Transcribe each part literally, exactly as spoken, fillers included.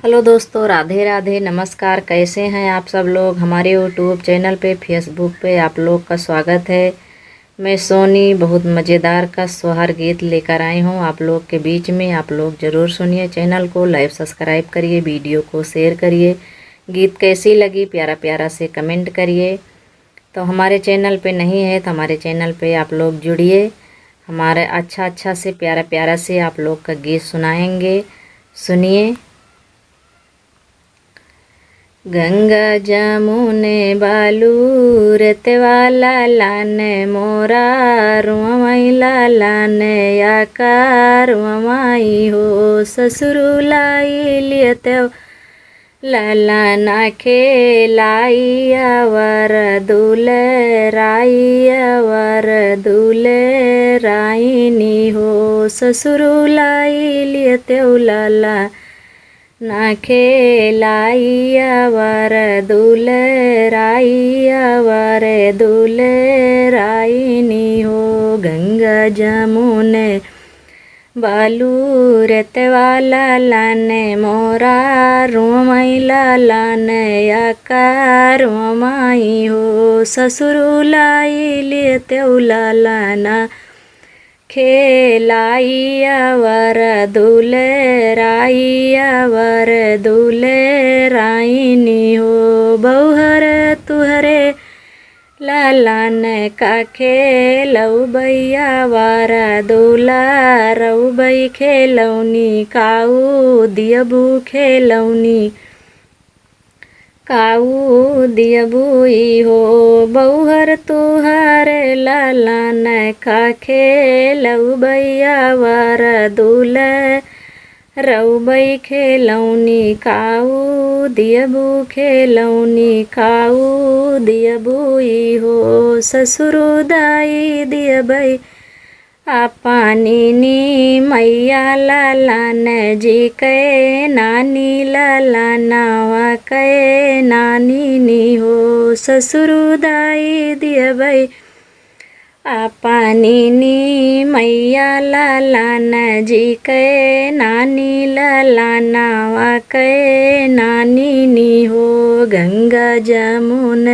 हेलो दोस्तों, राधे राधे, नमस्कार। कैसे हैं आप सब लोग? हमारे YouTube चैनल पे, Facebook पे आप लोग का स्वागत है। मैं सोनी बहुत मज़ेदार का सोहर गीत लेकर आई हूँ आप लोग के बीच में। आप लोग ज़रूर सुनिए, चैनल को लाइक, सब्सक्राइब करिए, वीडियो को शेयर करिए। गीत कैसी लगी, प्यारा प्यारा से कमेंट करिए। तो हमारे चैनल पे नहीं है तो हमारे चैनल पे आप लोग जुड़िए। हमारे अच्छा अच्छा से, प्यारा प्यारा से आप लोग का गीत सुनाएंगे, सुनिए। गंगा जमुने बालू रेतवा लालान, मोरा रुआई लालान, या का रुआई हो। ससुरु लाई लियते लालाना खेलाई अवर दुलराई अवर दुलराइनी हो। ससुरु लाई लियते लाला ना खेलाई अवर दुलराई अवर दुलराइनी हो। गंगा जमुने बालू रेतवा लालान, मोरा रुआई लालान, या का रुआई हो। ससुरु लाई लियते लालाना खेलाई अवर दुलराई अवर दुलराइनी हो। बउहर तुहरे लालान का खेलौबैया वारा दुलारौबै खेलौनी, काऊ दियबू खेलौनी, काऊ दियबू ई हो। बउहर तुहरे लालान का खेलौबैया वारा दुला रउबै खेलौनी, काऊ दियबू खेलौनी, काऊ दियबू ई हो। ससुरु दाई दियबै आपनी नी मैया लालान जी कै नानी, लालानवा कै नानी नी हो। ससुरु दाई दियबै आपनी नी मैया लालान जी कै नानी, लालानवा कै नानी नी हो। गंगा जमुन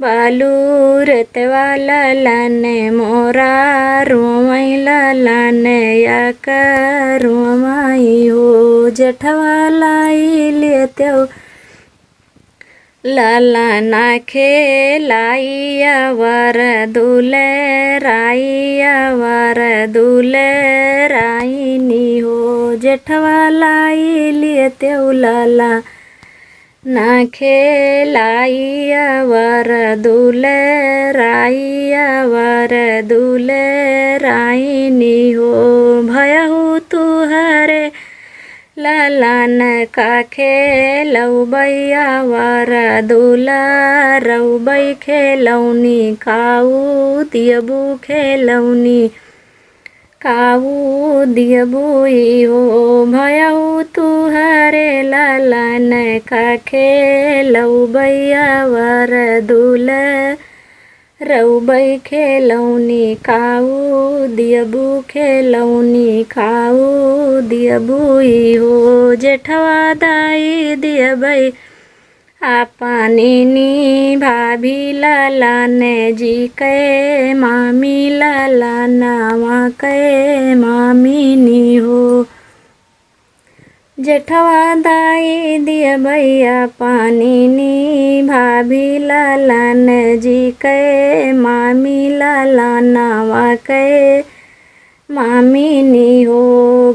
बालू रेतवा लालान, मोरा रुआई लालान, या का रुआई हो। जेठवा लाई लियते लालाना खेलाई अवर दुलराई अवर दुलराइनी हो। जेठवा लाई लियते लाला ना खेलाई अवर दुलराई अवर दुलराइनी हो। भयहु तुहरे लालान का खेलौबैया वारा दुलारौबै खेलौनी, काऊ दियबू खेलौनी, काऊ दियबू ई हो। भयहु तुहरे लालान का खेलौबैया वारा दुला रउबै खेलौनी, काऊ दियबू खेलौनी, काऊ दियबू ई हो। जेठवा दाई दियबै आपनी नी भाभी लालान जी कै मामी, लालानवा कै मामी नी हो। जेठवा दाई दियबै आपनी नी भाभी लालान जी कै मामी, लालानवा कै मामी नी हो।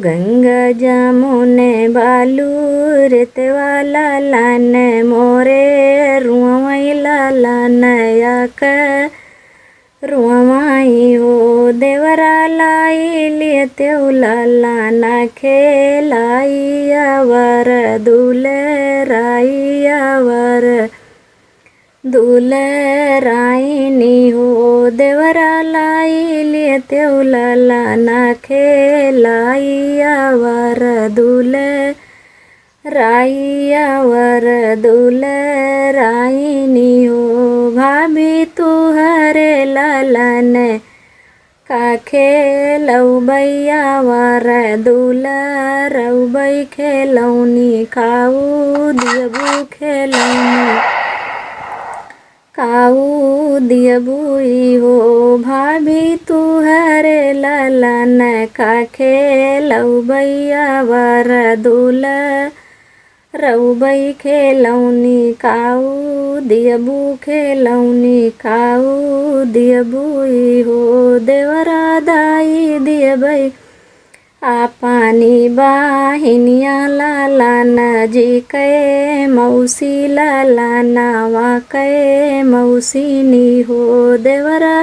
गंगा जमुन बालू रेतवा लालान, मोरे रुआई लालान, या का रुआई हो। देवरा लाई लियते लालाना खेलाई अवर दुलराई अवर दुलराइनी हो। देवरा लाई लियते लालाना खेलाई अवर दुल राई अवर दुलराइनी हो। भाभी तुहरे लालान का खेलउबैया वर दुलरउबै खेलौनी, काऊ दियबू खेलौनी, काऊ दियबू ई हो भाभी तुहरे ललन। का खेलउबैया वर दुलरउबै खेलौनी, काऊ दियबू खेलौनी, काऊ दियबू ई हो देवरा दाई दियबै। आ पानी बाहिनिया ललन जी कै मौसी ललनवा कै मौसिनी हो देवरा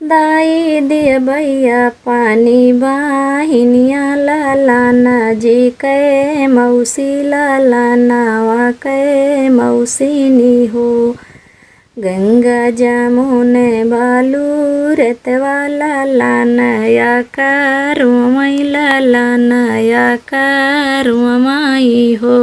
दाई दियबैया। पानी बाहिनिया ललन जी कै मौसी ललनवा कै मौसिनी हो। गंगा जमुन बालू रेतवा ललन या करुआ माई ललन या करुआ माई हो।